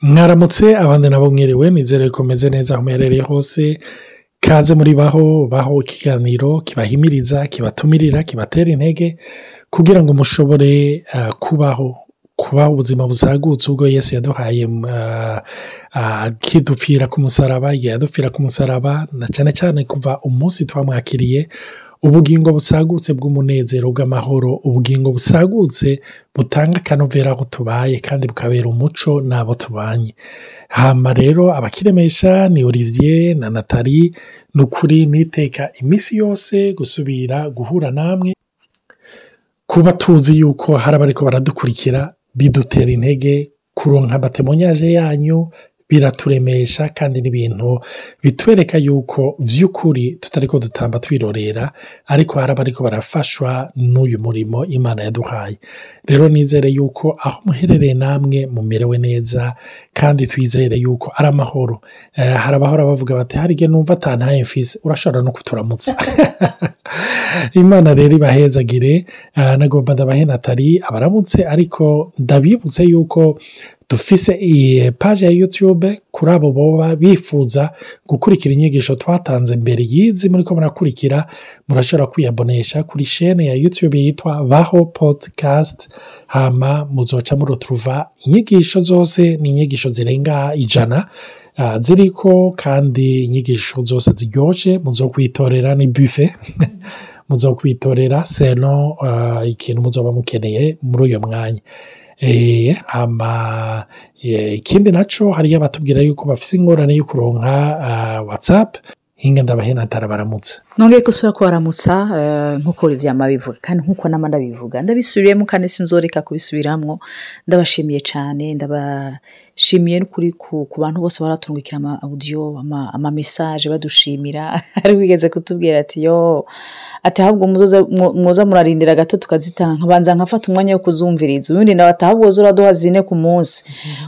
Mwaramutse abandi nabo mwiriwe, nizere ko meze neza aho muherereye hose. Kaze muri Baho Baho, ikiganiro kibahimiriza, kibatumirira, kibatera intege kugira ngo mushobore kubaho, kubaho ubuzima busagutse ubwo Yesu yaduhaye akidupfira ku musaraba, igihe yadupfira ku musaraba, na cyane cyane kuva umunsi twamwakiriye, ubugingo busagutse bw'umunezero, bw'amahoro, ubugingo busagutse butanga akanovera aho tubaye kandi bukabera umuco n'abo tubanye. Hama rero abakiremesha ni Olivier na Nathalie. Ni ukuri niteka iminsi yose gusubira guhura namwe. Kuba tuzi yuko hari abariko baradukurikira bidutera intege, kuronka ama témoignages yanyu biraturemesha kandi n'ibintu bitwereka yuko vy'ukuri tutariko dutamba twirorera, ariko hari abariko barafashwa n'uyu murimo Imana yaduhaye. Rero nizere yuko aho muherereye namwe mumerewe neza kandi twizere yuko ari amahoro. Hari abahora bavuga bati: "Hari igihe numva atantaye mfise." Urashobora no kuturamutsa. Imana rero ibahezagire. Nagomba ndabahe Nathalie abaramutse, ariko ndabibutse yuko dufise iyi page ya YouTube kuri abo boba bifuza gukurikira inyigisho twatanze mbere y'izi muriko murakurikira. Murashobora kwiyabonesha kuri chaîne ya YouTube yitwa Baho Podcast, hama muzoca muruturuva inyigisho zose. Ni inyigisho zirenga 100 ziriko, kandi inyigisho zose ziryoshe. Muzokwitorera, ni buffet, muzokwitorera selon ikintu muzoba mukeneye muri uyo mwanya. Hama ikindi naco, hariyo abatubwira yuko bafise ingorane yo kuronka WhatsApp. Hinga ndabahe Natara baramutse. Nongeye gusubira kubaramutsa nk'uko vyama bivuga kandi nk'uko nama ndabivuga, ndabisubiriyemo kandi sinzoreka kubisubiramwo. Ndabashimiye cane, ndabashimiye n'ukuri ku bantu bose baratungikira ama audio, ama message badushimira. Hari wigeze kutubwira ati: "Yo," ati: "ahubwo mwoza murarindira gato tukazitanga, nkabanza nkafata umwanya wo kuzumviriza." Ubundi nawe ati: "Ahubwo woza uraduha 4 ku munsi."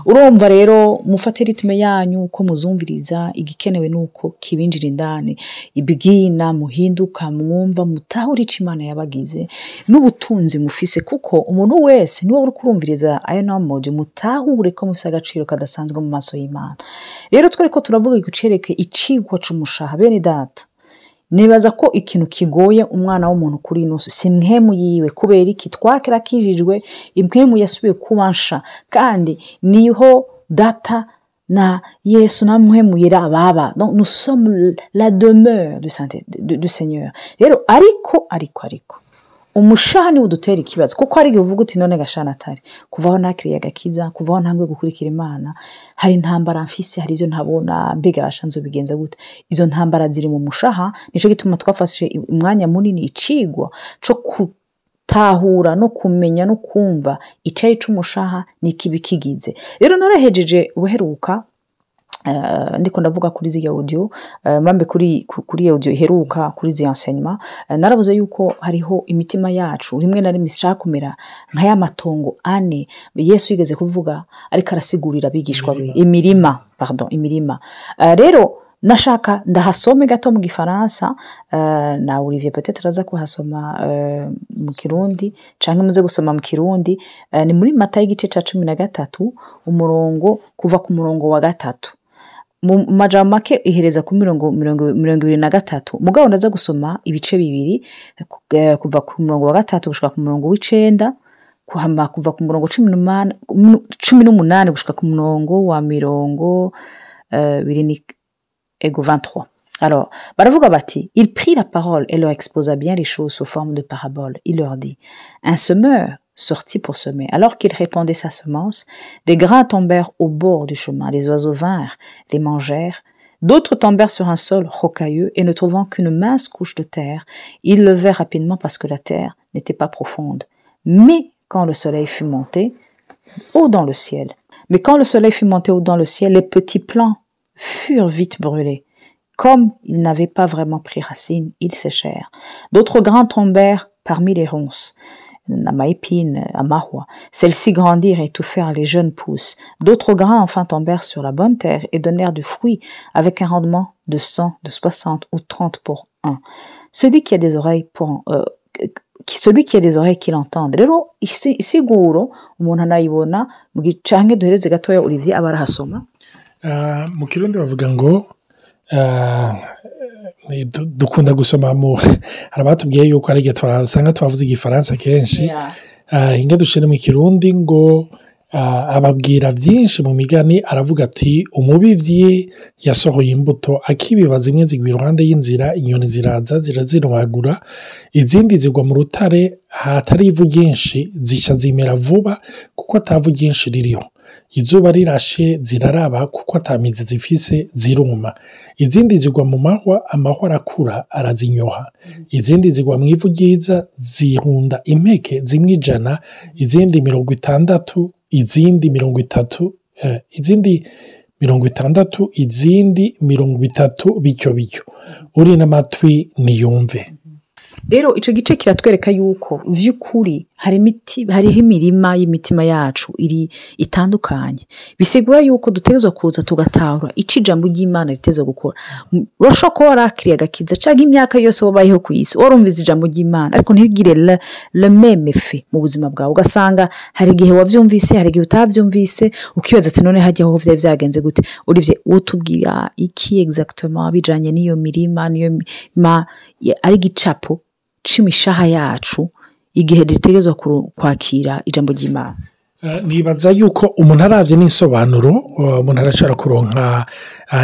Urumva rero, mufate rythme yanyu uko muzumviriza. Igikenewe nuko kibinjira indani, ibwina muhinduka, mwumva, mutahura ico Imana yabagize n'ubutunzi mufise, kuko umuntu wese niwe uri kurumviriza ayo n'amaudio, mutahure ko mufise agaciro kadasanzwe mu maso y'Imana. Rero twariko turavuga ikucereke icigwa c'umushaha. Bene data, nibaza ko ikintu kigoye umwana w'umuntu kuri ino si impwemu yiwe. Kubera iki? Twakirakijijwe, impwemu yasubiye kuba nsha, kandi niho Data na Yesu na Mpwemu Yera baba. Donc nous sommes la demeure du Seigneur. Rero ariko umushaha niwo udutera ikibazo, kuko hari igihe uvuga uti: "None gashana atari kuva aho nakiriye agakiza, kuva aho ntanguye gukurikira Imana, hari intambara mfise, hari ibyo ntabona. Mbega basha nzobigenza gute?" Izo ntambara ziri mu mushaha. Nico gituma twafashe umwanya munini icigwa co gutahura no kumenya no kumva icari c'umushaha n'ikibi kigize. Rero narahejeje ubuheruka, ndiko ndavuga kuri ziriya audio, mbambe kuri audio iheruka, kuri zi enseignement, naravuze yuko hariho imitima yacu rimwe na rimwe ishaka kumera nka ya matongo ane Yesu yigeze kuvuga ariko arasigurira abigishwa be. Imirima, pardon, imirima. Rero nashaka ndahasome gato mu Gifaransa, na Olivier peut-être araza kuhasoma mu Kirundi, canke muze gusoma mu Kirundi. Ni muri Matayo igice ca 13, umurongo kuva ku murongo wa 3, mu majambo make ihereza ku mirongo 23. Mugabo ndaza gusoma ibice bibiri, kuva ku murongo wa 3 gushika ku murongo w'9, kuhama kuva ku murongo 18 gushika ku murongo wa mirongo biri ni ego 23. Alors, baravuga bati: "Il prit la parole et leur exposa bien les choses sous forme de parabole. Il leur dit: Un semeur sortit pour semer. Alors qu'il répandait sa semence, des grains tombèrent au bord du chemin. Les oiseaux vinrent, les mangèrent. D'autres tombèrent sur un sol rocailleux et, ne trouvant qu'une mince couche de terre, ils levèrent rapidement parce que la terre n'était pas profonde. Mais quand le soleil fut monté haut dans le ciel, mais quand le soleil fut monté haut dans le ciel, les petits plants furent vite brûlés. Comme ils n'avaient pas vraiment pris racine, ils séchèrent. D'autres grains tombèrent parmi les ronces, amaépines, amahwa. Celles-ci grandirent et étouffèrent les jeunes pousses. D'autres grains enfin tombèrent sur la bonne terre et donnèrent du fruit avec un rendement de 100, de 60 ou 30 pour un. Celui qui a des oreilles pour Celui qui a des oreilles qu'il entende. Rero isiguro umuntu anayibona mu gicanke. Duhereze gatoya Olivier aba arahasoma. Mu Kirundi bavuga ngo dukunda gusoma mu, hari abatubwiye yuko ari igihe twasanga twavuze Igifaransa kenshi. Hinga dushire mu Kirundi ngo ababwira byinshi mu migani, aravuga ati: "Umubivyi yasohoye imbuto. Akibiba, zimwe zigwa iruhande y'inzira, inyoni ziraza zirazirohagura. Izindi zigwa mu rutare hatari ivu ryinshi, zica zimera vuba kuko atavu ryinshi ririho. Izuba rirashe ziraraba, kuko atamizi zifise ziruma. Izindi zigwa mu mahwa, amahwa arakura arazinyoha. Izindi zigwa mu ivu ryiza, zihunda impeke, zimwe 100, izindi 60, izindi 30, izindi 60, izindi 30, bityo bityo. Uri n'amatwi niyumve." Rero icyo gice kiratwereka yuko by'ukuri hari imiti, hariho imirima y'imitima yacu iri itandukanye. Bisigura yuko dutegerezwa kuza tugatahura icyo ijambo ry'Imana riteza gukora. Urashobora kuba warakiriye agakiza cyangwa imyaka yose wabayeho ku isi warumvise ijambo ry'Imana, ariko ntigire le même effet mu buzima bwawe. Ugasanga hari igihe wabyumvise, hari igihe utabyumvise, ukibaza ati: "None hajyaho byari byagenze gute?" Olivier, utubwira iki exactement bijyanye n'iyo mirima, n'iyo mirima ari igicapo c'imishaha yacu igihe dutegerezwa kwakira ijambo ry'Imana? Nibaza yuko umuntu arabye n'insobanuro, umuntu arashobora kuronka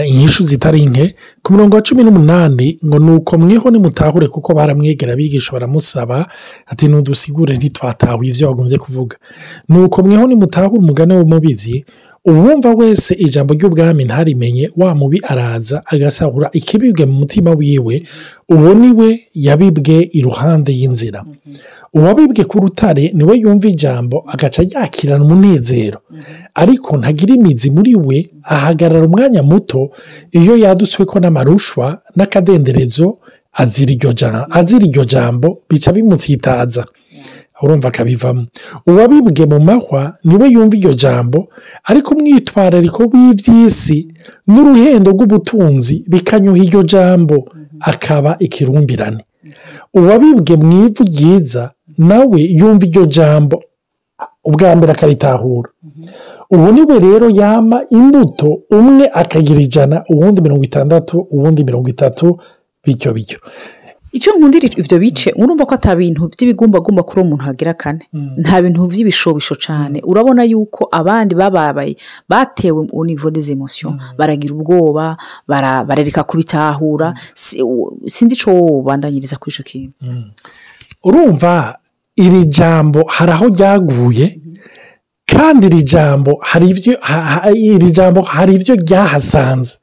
inyishu zitari nke. Ku murongo wa 18 ngo: "Nuko mweho nimutahure." Kuko baramwegera abigisha, baramusaba ati: "Ntudusigure, ntitwatahuye ibyo wagombye kuvuga." "Nuko mweho nimutahure umugani w'umubibyi. Uwumva wese ijambo ry'ubwami ntarimenye, wa mubi araza agasahura ikibibwe mu mutima wiwe. Uwo ni we yabibwe iruhande y'inzira. Uwabibwe ku rutare niwe yumva ijambo, agaca yakirana umunezero, ariko ntagira imizi muri we, ahagarara umwanya muto. Iyo yadutswe ko n'amarushwa n'akadenderezo azira iryo jambo, bica bimutsitaza, urumva akabivamo. Uwabibwe mu mahwa niwe yumva iryo jambo, ariko umwitwarariko w'iby'isi n'uruhendo rw'ubutunzi bikanyuha iryo jambo, akaba ikirumbirane. Uwabibwe mu ivu ryiza nawe yumva iryo jambo ubwa mbere, akaritahura. Ubu niwe rero yama imbuto, umwe akagira 100, uwundi 60, uwundi 30, bityo bityo." Icyo nkundira ibyo bice, urumva ko ata bintu by'ibigumbagumba kuri uwo muntu hagira kane, nta bintu by'ibishobisho cyane. Urabona yuko abandi bababaye, batewe au niveau des émotions, baragira ubwoba, barareka kubitahura. Sinzi icyo wowe ubandanyiriza kuri icyo kintu. Urumva iri jambo hari aho ryaguye, kandi iri jambo hari ibyo ryahasanze.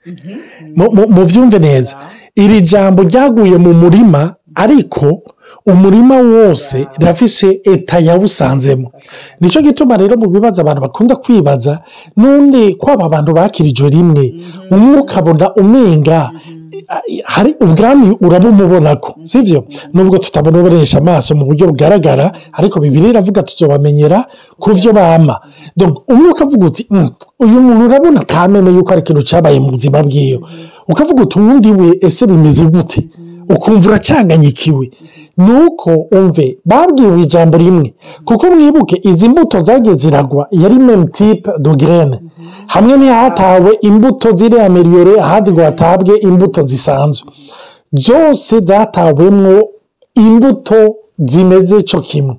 Mubyumve neza, iri jambo ryaguye mu murima, ariko umurima wose rirafise état yawusanzemo. Nicyo gituma rero mu bibazo abantu bakunda kwibaza none ko aba bantu bakirijwe rimwe, umwe ukabona umenga hari ubwami urabumubona ko sibyo, nubwo tutabonesha amaso mu buryo bugaragara, ariko Bibiliya iravuga tuzobamenyera ku byo bama. Donc, umwe ukavuga uti: Uyu muntu urabona kameme yuko ari ikintu cyabaye mu buzima bwiwe," ukavuga uti: "Uwundi we ese bimeze gute?" Ukumva uracanganyikiwe. Ni uko umve babwiwe ijambo rimwe, kuko mwibuke izi mbuto zagiye ziragwa yari même type de graine. Hamwe ntihatawe imbuto ziri améliorées, ahandi ngo hatabwe imbuto zisanzwe. Zose zatawemwo imbuto zimeze cyo kimwe,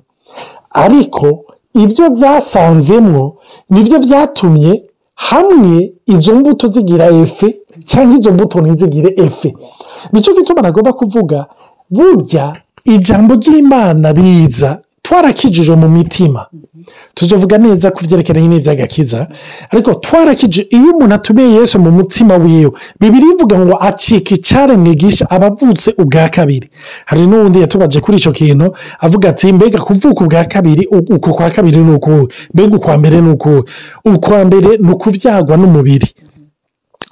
ariko ibyo zasanzemwo nibyo byatumye hamwe izo mbuto zigira effet cyangwa izo mbuto ntizigire effet. Nicyo gituma nagomba kuvuga, burya ijambo ry'Imana riza twarakijijwe mu mitima. Tuzovuga neza ku byerekeranye n'iby'agakiza, ariko twarakije. Iyo umuntu atumiye Yesu mu mutima wiwe, Bibiliya ivuga ngo acika icyaremwe gisha, aba avutse ubwa kabiri. Hari n'uwundi yatubaje kuri icyo kintu, avuga ati: "Mbega kuvuka ubwa kabiri, uku kwa kabiri ni ukuwe? Mbega ukwa mbere ni ukuwe?" Ukwa mbere ni ukubyagwa n'umubiri.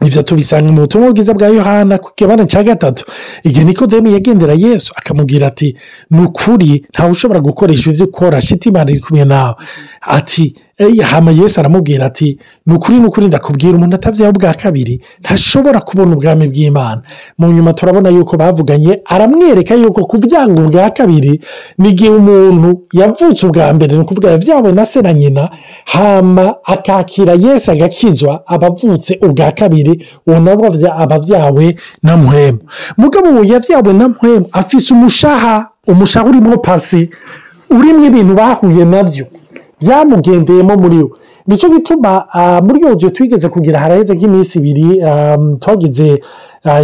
Ibyo tubisanga mu butumwa bwiza bwa Yohana ku kigabane cya 3, igihe Nikodemu yagendera Yesu akamubwira ati: "Ni ukuri ntawe ushobora gukoresha ibyo ukora shiti Imana iri kumwe nawe." Ati Hama Yesu aramubwira ati ni ukuri ni ukuri ndakubwira, umuntu atavyawe ubwa kabiri ntashobora kubona ubwami bw'Imana. Mu nyuma turabona yuko bavuganye, aramwereka yuko kuvyanga ubwa kabiri ni igihe umuntu yavutse ubwa mbere, ni ukuvuga yavyawe na se na nyina, hama akakira Yesu agakizwa, aba avutse ubwa kabiri, uwo nabwo aba avyawe na mpwemu. Mugabo uwo yavyawe na mpwemu afise umushaha, umushaha urimwo passé, urimwo ibintu bahuye navyo byamugendeyemo muri we. Nicyo gituma muri iyo nzu twigeze kugira haraheze nk'iminsi 2, twagize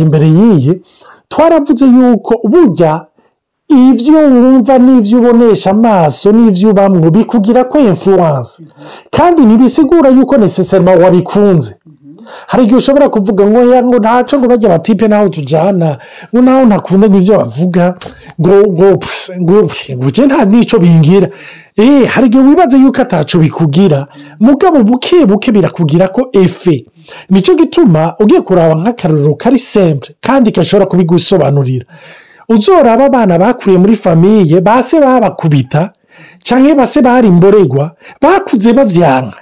imbere y'iyi, twaravuze yuko burya ibyo wumva n'ibyo ubonesha amaso n'ibyo ubamwo bikugira ko influence, kandi ntibisigura yuko nécessairement wabikunze. Hari igihe ushobora kuvuga ngo ya, ngo ntacyo, ngo bajya ba type naho tujyana, ngo naho ntakunda, ngo ibyo bavuga ngo pff, ngo je nta n'icyo bingira. Hari igihe wibaza yuko ataco bikugira, mugabo buke buke birakugira ko effet. Nicyo gituma ugiye kuraba nk'akarorero kari simple kandi gashobora kubigusobanurira, uzoraba abana bakuriye muri famille base babakubita cyangwa base bari imboregwa, bakuze bavyanka,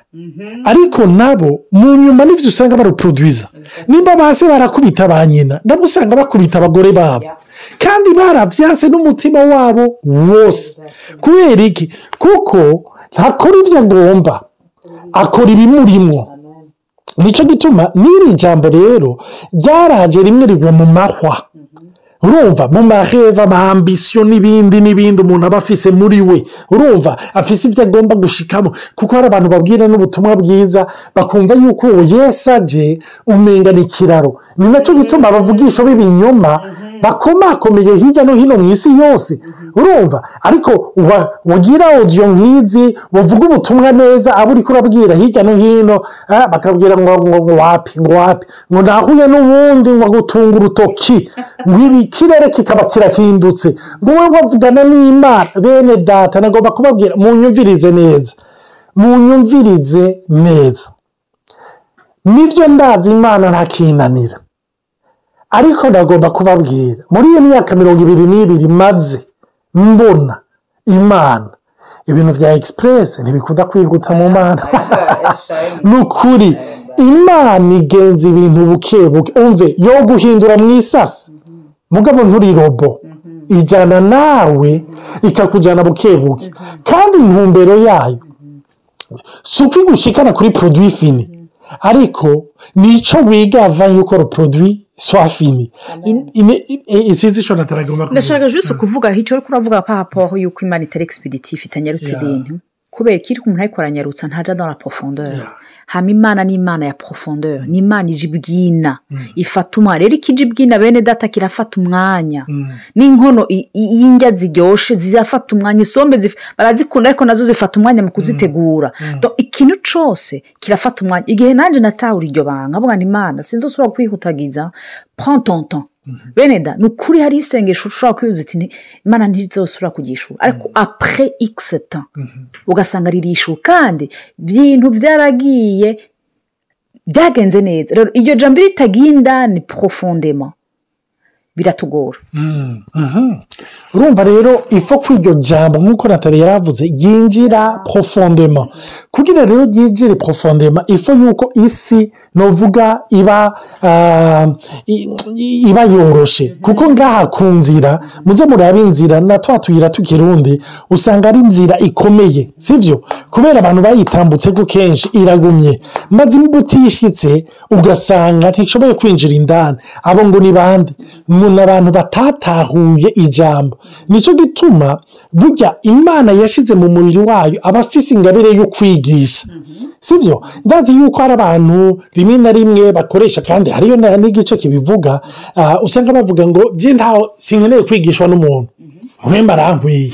ariko nabo mu nyuma n'ivyo usanga baruproduiza. Nimba base barakubita ba nyina, nabo usanga bakubita abagore babo, kandi baravyanse n'umutima wabo wose. Kubera iki? Kuko ntakora ivyo agomba, akora ibimurimwo. Nicyo gituma n'iri jambo rero ryaraje rimwe rigwa mu mahwa, urumva, mu ma rêves, ama ambitions n'ibindi n'ibindi umuntu aba afise muri we, urumva, afise ibyo agomba gushikamo. Kuko hari abantu babwira n'ubutumwa bwiza bakumva yuko uwo Yesu aje umenga ni ikiraro. Ni nacyo gituma abavugisha b'ibinyoma bakomakomeye hirya no hino mu isi yose, urumva. Ariko wagira audio nk'izi, wavuga ubutumwa neza, abo uriko urabwira hirya no hino, bakabwira ngo wapi, ngo wapi, ngo nahuye n'uwundi ngo agutunga urutoki, ngo ibi ikirere kikaba kirahindutse, ngo wowe wavugana n'Imana. Bene data, nagomba kubabwira munyumvirize neza, munyumvirize neza. Nibyo, ndazi Imana ntakinanira, ariko ndagomba kubabwira, muri iyo myaka 22 maze mbona Imana, ibintu bya express ntibikunda kwihuta mu Mana. Ni ukuri, Imana igenza ibintu buke buke. Umve, yo guhindura mu isasi, mugabo nturi robot, ijyana nawe, ikakujyana buke buke. Kandi intumbero yayo si uko igushikana kuri produit fini, ariko nico wiga avant yuko le produit soit fini. Sinzi ico nataragomba kuvuga. Ndashaka juste kuvuga icyo uriko uravuga par rapport yuko Imana itari expéditif, itanyarutse ibintu. Kubera ko iyo umuntu ariko aranyarutsa ntaja dans la profondeur. Hama Imana ni Imana ya profondeur, ni Imana ije ibwina, ifata umwanya. Rero ikije ibwina, bene data, kirafata umwanya. N'inkono y'indya ziryoshe zirafata umwanya. Isombe barazikunda, ariko nazo zifata umwanya mu kuzitegura. Donc, ikintu cose kirafata umwanya. Igihe nanjye natahura iryo banga, avuga nti: "Imana, sinzosubira kwihutagiza, prends ton temps." Bene da, ni ukuri, hari isengesho ushobora kwibaza uti: "Imana ntizosubira kugishura," ariko après x temps ugasanga ririshuka, kandi ibintu byaragiye byagenze neza. Rero iryo jambo iyo ritagiye indani profondément biratugora. Urumva rero, ifo ko iryo jambo, nk'uko Nathalie yaravuze, yinjira profondément. Kugira rero ryinjire profondément, il faut yuko isi novuga iba yoroshe. Kuko ngaha ku nzira, muze murabe inzira na twa tuyira tukirundi, usanga ari inzira ikomeye, sivyo? Kubera abantu bayitambutse ko kenshi, iragumye, maze imbuto ishitse ugasanga ntishoboye kwinjira indani. Abo ngo ni bande? Ngo ni abantu batatahuye ijambo. Nicyo gituma burya Imana yashyize mu mubiri wayo abafise ingabire yo kwigisha, sibyo? Ndazi yuko hari abantu rimwe na rimwe bakoresha, kandi hariyo n'igice kibivuga, usanga bavuga ngo jye ntaho sinkeneye kwigishwa n'umuntu, mwemba arankwiye.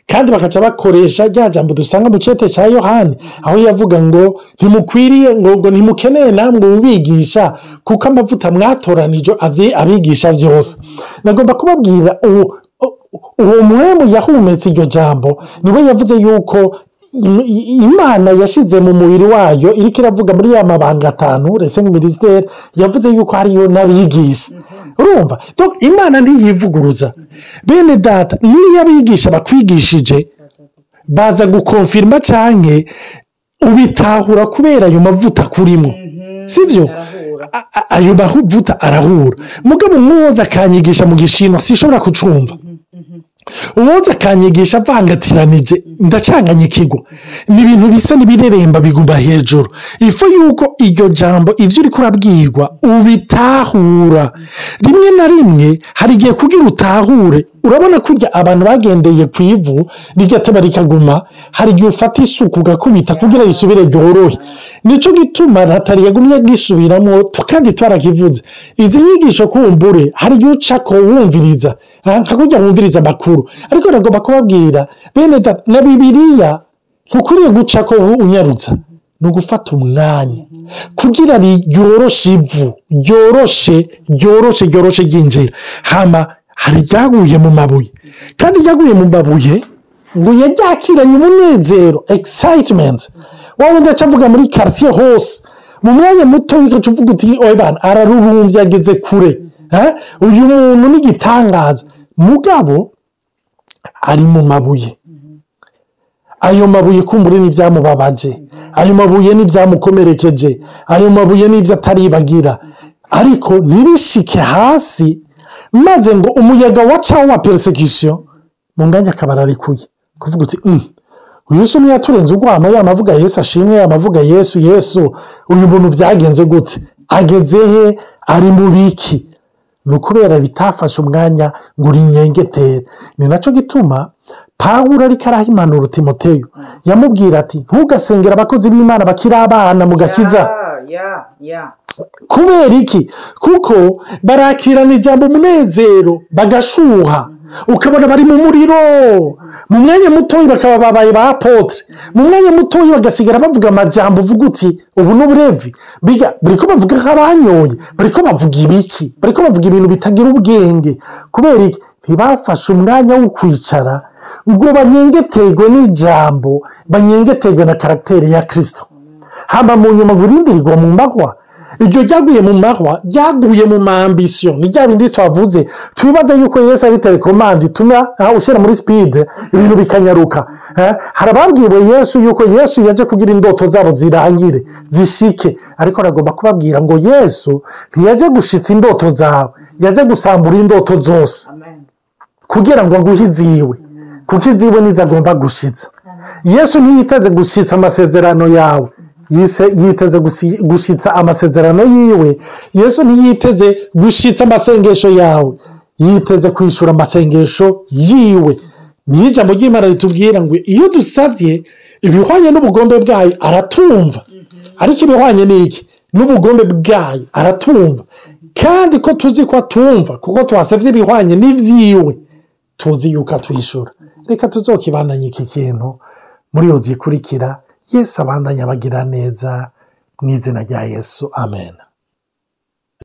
Kandi bakaca bakoresha rya jambo dusanga mu cete cya Yohani, aho yavuga ngo ntimukwiriye, ngo ntimukeneye namwe ubigisha, kuko amavuta mwatoranije abigisha byose. Nagomba kubabwira, uwo mwemu yahumetse iryo jambo niwe yavuze yuko Imana yashyize mu mubiri wayo, iriko iravuga muri ya mabanga atanu, les cinq ministères, yavuze yuko hariyo n'abigisha. Urumva, donc Imana ntiyivuguruza. Bene data, niyo abigisha bakwigishije baza gukonfirma canke Ubitahura kubera ayo mavuta akurimo, sibyo? Ayo mavuta arahura. Mugabo mwoza akanyigisha mu gishinwa, sinshobora kucumva. Uwoza akanyigisha avangatiranije, ndacanganyikirwa. Ni ibintu bisa n'ibireremba biguma hejuru. Ifu yuko iryo jambo, ibyo uri kurabwirwa, ubitahura. Rimwe na rimwe hari igihe kugira utahure, urabona kurya abantu bagendeye ku ivu rigateba rikaguma, hari igihe ufata isuku ugakubita kugira risubire ryorohe. Nicyo gituma Natali yagumye agisubiramo, kandi twarakivuze izi nyigisho. Kumbure hari igihe uca ko wumviriza nka kurya wumviriza amakuru, ariko nagomba kubabwira, bene data, na Bibiliya ntukwiriye guca ko unyarutsa, ni ugufata umwanya kugira ryoroshe ivu, ryoroshe, ryoroshe, ryoroshe ryinjira. Hama hari iryaguye mu mabuye, kandi ryaguye mu mabuye ngo yaryakiranye umunezero, excitement. Wowe udaca avuga muri quartier hose, mu mwanya muto ugaca uvuga uti: "Oya bana, ararurumbye, ageze kure. Uyu muntu ni igitangaza." Mugabo ari mu mabuye. Ayo mabuye kumbure n'ibyamubabaje, ayo mabuye n'ibyamukomerekeje, ayo mabuye n'ibyo ataribagira, ariko ntirishike hasi, maze ngo umuyaga wacaho wa persécution mu mwanya akaba ararekuye, kuvuga uti: Uyu si umwe yaturenze urwamo, yamavuga Yesu ashimwe, yamavuga Yesu, Yesu. Uyu muntu byagenze gute? Ageze he? Ari mu biki?" Ni ukubera bitafashe umwanya ngo urinyengetere. Ni nacyo gituma Pawulo ariko araha impanuro Timoteyo, yamubwira ati: "Ntugasengere abakozi b'Imana bakiri abana mu gakiza." Kubera iki? Kuko barakirana ijambo umunezero, bagashuha, ukabona bari mu muriro. Mu mwanya mutoya bakaba babaye ba apôtre, mu mwanya mutoya bagasigara bavuga amajambo uvuga uti: "Ubu ni uburevi biga, buri ko bavuga nk'abanyoye, bari ko bavuga ibiki? Bari ko bavuga ibintu bitagira ubwenge." Kubera iki? Ntibafashe umwanya wo kwicara ngo banyengeterwe n'ijambo, banyengeterwe na caractère ya Kirisito. Hamba mu nyuma ngo irindi rigwa mu mahwa. Iryo ryaguye mu mahwa ryaguye mu ma ambitions. Ni rya bindi twavuze, twibaza yuko Yesu ari télécommande ituma ushyira muri speed ibintu bikanyaruka. Hari ababwiwe Yesu yuko Yesu yaje kugira indoto zabo zirangire, zishike, ariko aragomba kubabwira ngo Yesu ntiyaje gushitsa indoto zawe, yaje gusambura indoto zose kugira ngo aguhe iziwe, kuko iziwe nizo agomba gushitsa. Yesu ntiyiteze gushitsa amasezerano yawe, yiteze gushitsa amasezerano yiwe. Yesu ntiyiteze gushitsa amasengesho yawe, yiteze kwishyura amasengesho yiwe. Niyo ijambo ry'Imana ritubwira ngo iyo dusabye ibihwanye n'ubugombe bwayo aratumva. Ariko ibihwanye n'iki? N'ubugombe bwayo aratumva. Kandi ko tuzi ko atumva kuko twasabye ibihwanye n'ibyiwe, tuzi yuko atwishyura. Reka tuzokibandanye iki kintu muri iyo zikurikira. Yesu abandanya abagira neza mu izina rya Yesu, amen.